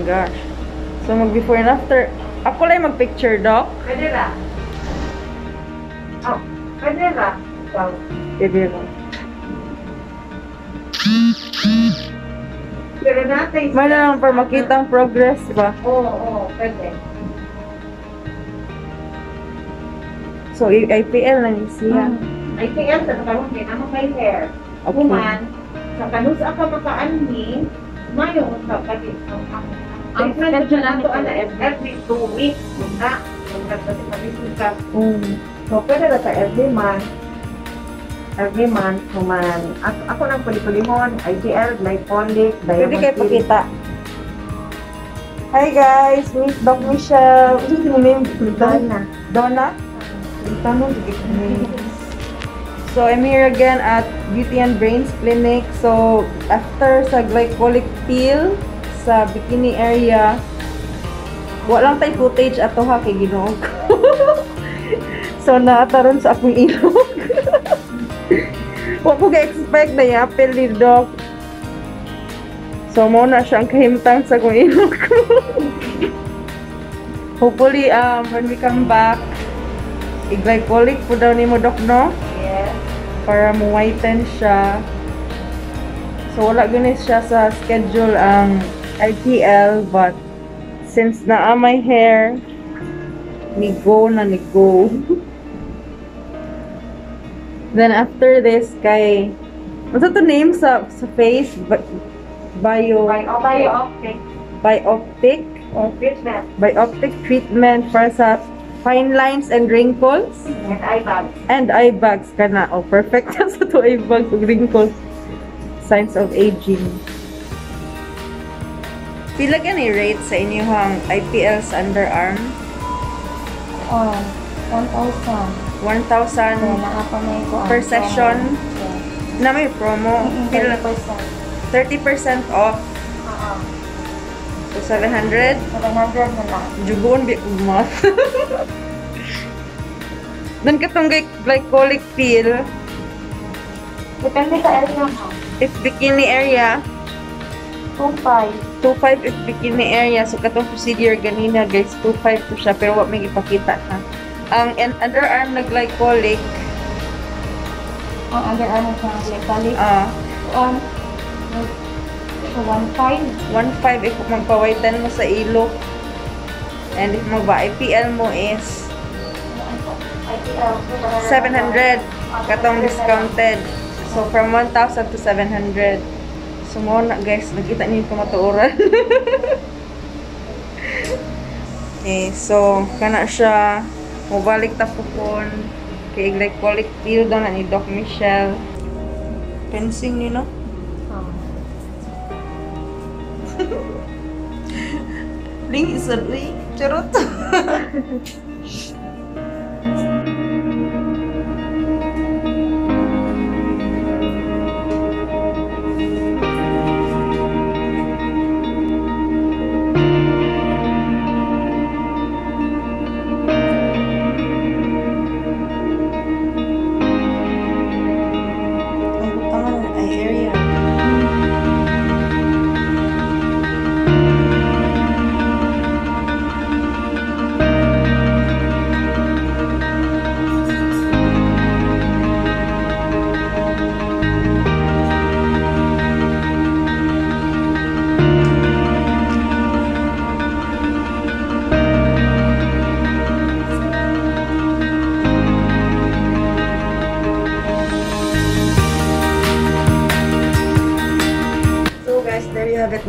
My gosh. So mag before and after. Ako lang mag-picture, Doc. Pwede ra. Oh, pwede ra. Ikaw. Pwede ra. Pero natin. May na lang para makita ang progress ba? Oo, pwede. So, IPL na ni siya. IPL sa karon kay namo kay hair. Okay. Human, sa kanusa ka makaanhi, mayo unsa kay ang schedule nato ana every 2 weeks na ka. So pwede ra ta every month. Every month human. Ako nang puli-pulihon, IPL, glycolic, Pwede diamond kayo pakita. Hi guys, Miss Doc Michelle. Ano yung name? Donna. Donna? So I'm here again at Beauty and Brains Clinic. So after sa glycolic peel sa bikini area, walang tay footage ato ha kay Ginoo ko. So naataron sa akong ilog. Wa ko ga-expect na yapil ni Doc. So mo na siyang kahimtang sa akong ilog. Hopefully when we come back, i-glycolic po daw nimo, Doc, no? Yes. Para mo-whiten siya. So wala gani siya sa schedule ang IPL, but since naa my hair, ni go na ni go. Then after this kay what's to name sa face? Bio Bioptic. Bioptic treatment. Bioptic treatment para sa fine lines and wrinkles. And eye bags. And eye bags kana. Oh, perfect sa to eye bags ug wrinkles. Signs of aging. Pila gani rate sa inyong IPL sa underarm? Oh, 1,000. 1,000 per session. Yeah. Na may promo. 30%. 30% off. So 700? 700 na lang. Jugon bi umat. Dan katong glycolic peel. Depende sa area mo. If bikini area, 2.5. 2.5 if bikini area. So katong procedure ganina guys, 2.5 to siya pero wa may ipakita ha. Ang underarm na glycolic. Ang underarm na glycolic? So 1.5. 1.5 if magpa-whiten mo sa ilok. And if magpa-IPL mo is 700 katong discounted. So from 1,000 to 700. So mo na guys, nakita niyo yung pamatuoran. Okay, so kana siya mobalik ta pukon kay glycolic peel daw na ni Doc Michelle. Fencing ni no? Ling isa ling charot.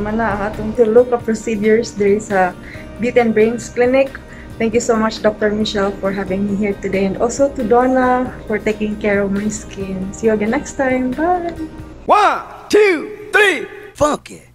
Mana ang atong tulo ka procedures there sa Beauty and Brains Clinic. Thank you so much, Dr. Michelle, for having me here today, and also to Donna for taking care of my skin. See you again next time. Bye. 1, 2, 3, funky.